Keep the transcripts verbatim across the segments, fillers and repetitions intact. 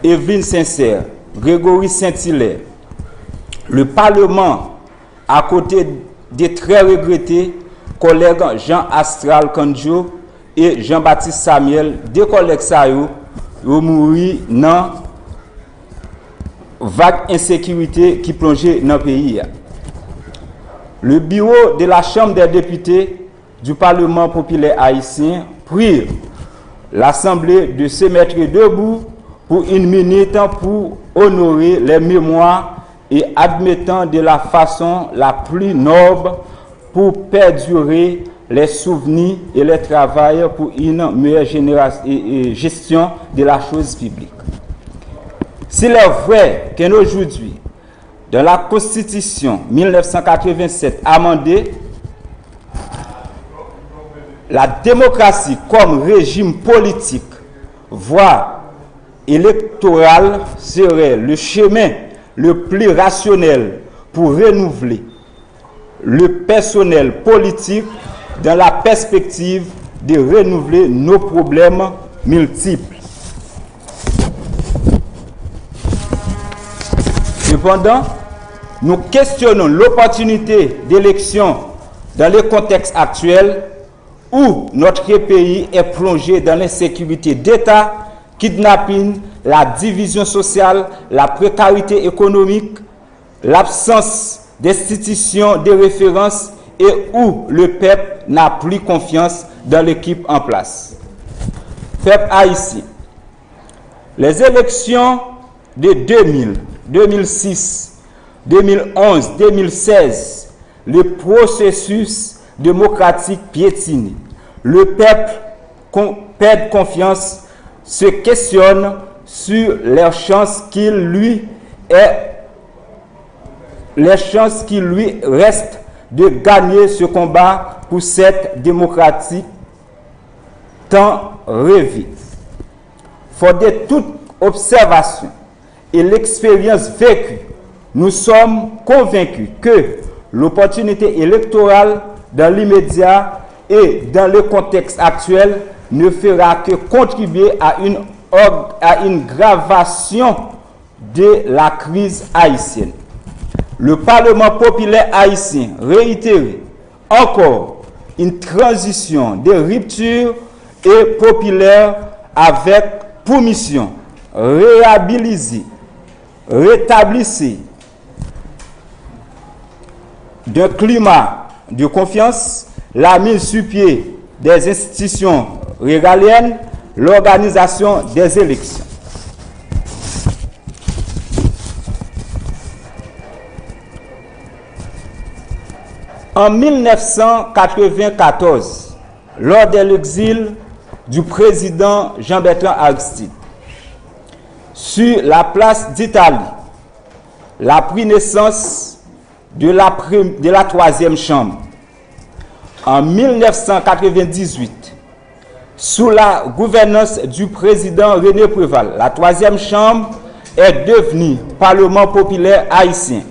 Evelyne Sincère, Grégory Saint-Hilaire, le Parlement, à côté des très regrettés collègues Jean Astral Kandjo e Jean Baptiste Samuel, de kòlèg sa yo, yo mouri nan vag ensekirite ki plonje nan peyi a. Le bureau de la Chambre des députés du Parlement populaire haïtien prie l'Assemblée de se mettre debout pour une minute pour honorer les mémoires et admettant de la façon la plus noble pour perdurer les souvenirs et les travail pour une meilleure génération et, et gestion de la chose publique. S'il est vrai que nos jours, dans la Constitution mille neuf cent quatre-vingt-sept amendée, la démocratie comme régime politique, voie électorale serait le chemin le plus rationnel pour renouveler le personnel politique dans la perspective de renouveler nos problèmes multiples. Cependant, nous questionnons l'opportunité d'élections dans le contexte actuel où notre pays est plongé dans l'insécurité d'État, kidnapping, la division sociale, la précarité économique, l'absence d'institutions de référence et où le peuple n'a plus confiance dans l'équipe en place. Peuple haïtien, les élections de deux mille, deux mille six, deux mille onze, deux mille seize, le processus démocratique piétiné. Le peuple con- perd confiance, se questionne sur les chances qu'il lui est, les chances qui lui restent de gagner ce combat pour cette démocratie tant rêvée. Fort de toute observation et l'expérience vécue, nous sommes convaincus que l'opportunité électorale dans l'immédiat et dans le contexte actuel ne fera que contribuer à une, org- à une gravation de la crise haïtienne. Le Parlement populaire haïtien réitère encore une transition de rupture et populaire avec pour mission réhabiliter, rétablir d'un climat de confiance, la mise sur pied des institutions régaliennes, l'organisation des élections. En mille neuf cent quatre-vingt-quatorze, lors de l'exil du président Jean-Bertrand Aristide, sur la place d'Italie, la prit naissance de la, pre- de la troisième chambre. En mille neuf cent quatre-vingt-dix-huit, sous la gouvernance du président René Préval, la troisième chambre est devenue Parlement populaire haïtien,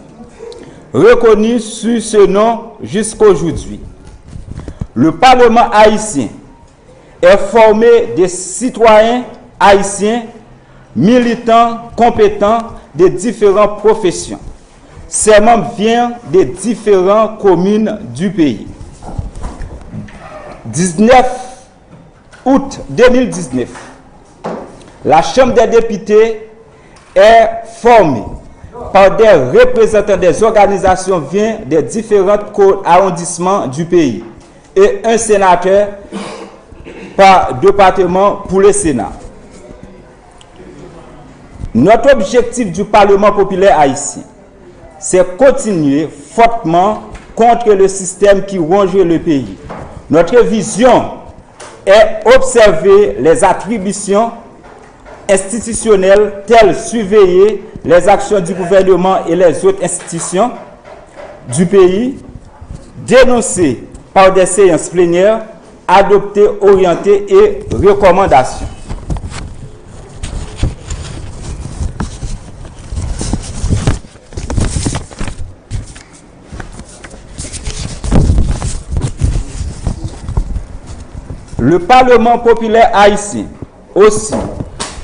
reconnu sous ce nom jusqu'aujourd'hui. Le Parlement haïtien est formé de citoyens haïtiens, militants compétents de différentes professions. Ses membres viennent de différentes communes du pays. dix-neuf août deux mille dix-neuf, la Chambre des députés est formée par des représentants des organisations venant des différents co- arrondissements du pays et un sénateur par département pour le Sénat. Notre objectif du Parlement populaire haïtien, c'est continuer fortement contre le système qui ronge le pays. Notre vision est observer les attributions institutionnelles telles surveiller les actions du gouvernement et les autres institutions du pays, dénoncées par des séances plénières, adoptées, orientées et recommandations. Le Parlement populaire haïtien aussi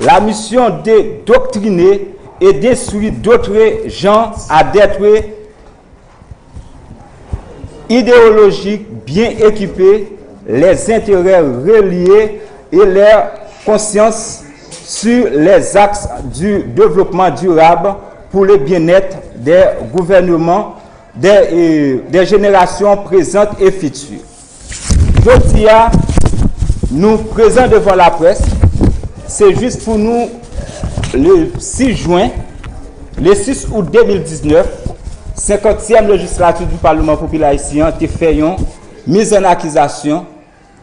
la mission de doctriner et d'instruire d'autres gens à d'êtres idéologiques bien équipés, les intérêts reliés et leur conscience sur les axes du développement durable pour le bien-être des gouvernements, des, euh, des générations présentes et futures. Jodi a, nou prezan devan laprès, se jis pou nou, le sis jen, le sis out de mil diznèf, senkantyèm lejislati di Palman Popilè Ayisyen an te fè yon miz an akizasyon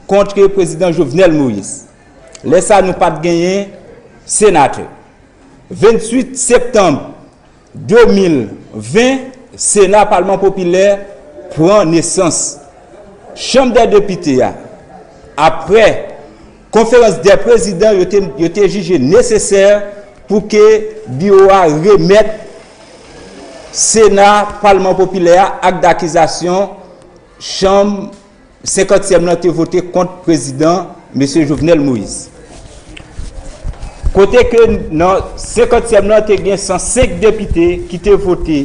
kont Prezidan Jovenel Moïse. Lè sa, nou pa t genyen senatè. Venntuit septanm de mil ven, Sena Palman Popilè pran nesans. Chanm dè Depite a, apre Konferans dè Prezidan, yo te, yo te jije nesesè pou ke biwo a remèt Sena Palman Popilè a ak dakizasyon chanm senkantyèm lan te vote kont Prezidan, Mesye Jovenel Moïse. Kote ke nan senkantyèm lan, te gen san senk depite ki te vote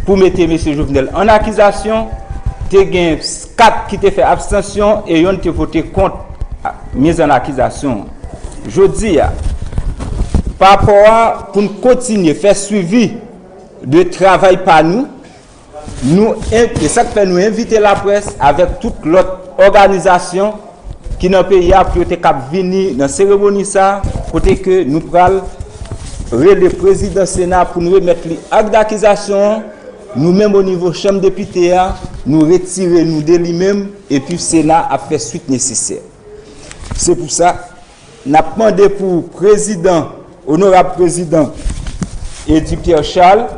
pou mete Mesye Jovenel an akizasyon, te gen kat ki te fè abstansyon e yonn te vote kont miz an akizasyon. Jodi a, pa rapò a, pou n kontinye fè swivi de travay pa nou, nou, e sa k fè nou envite laprès avèk tout lòt òganizasyon ki nan peyi a pou yo te kab vini nan seremoni sa, kote ke nou pral rele prezidan Sena pou n remèt li ak dakizasyon an. Nou menm o nivo Chanm Depite a, nou retire nou de li menm, epi Sena ap fè swit nesesè. Se pou sa, n ap mande pou prezidan, onorab prezidan Eddy Pierre Charles,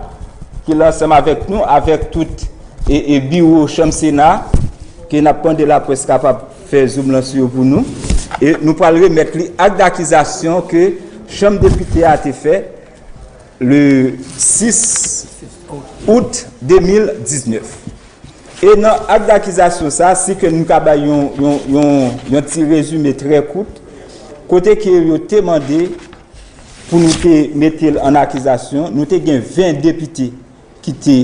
ki la ansanm avèk nou, avèk tout e, e biwo Chanm Sena, ke n ap mande laprès kapab fè zoom lan sou yo pou nou. E nou pral remèt li ak dakizasyon ke Chanm Depite a te fè le sis out de mil diznèf. E nan ak dakizasyon sa, si ke nou ka bay yon, yon, yon, yon ti rezime trè kout, kote ke yo te mande pou nou te mete l an akizasyon, nou te gen ven depite ki te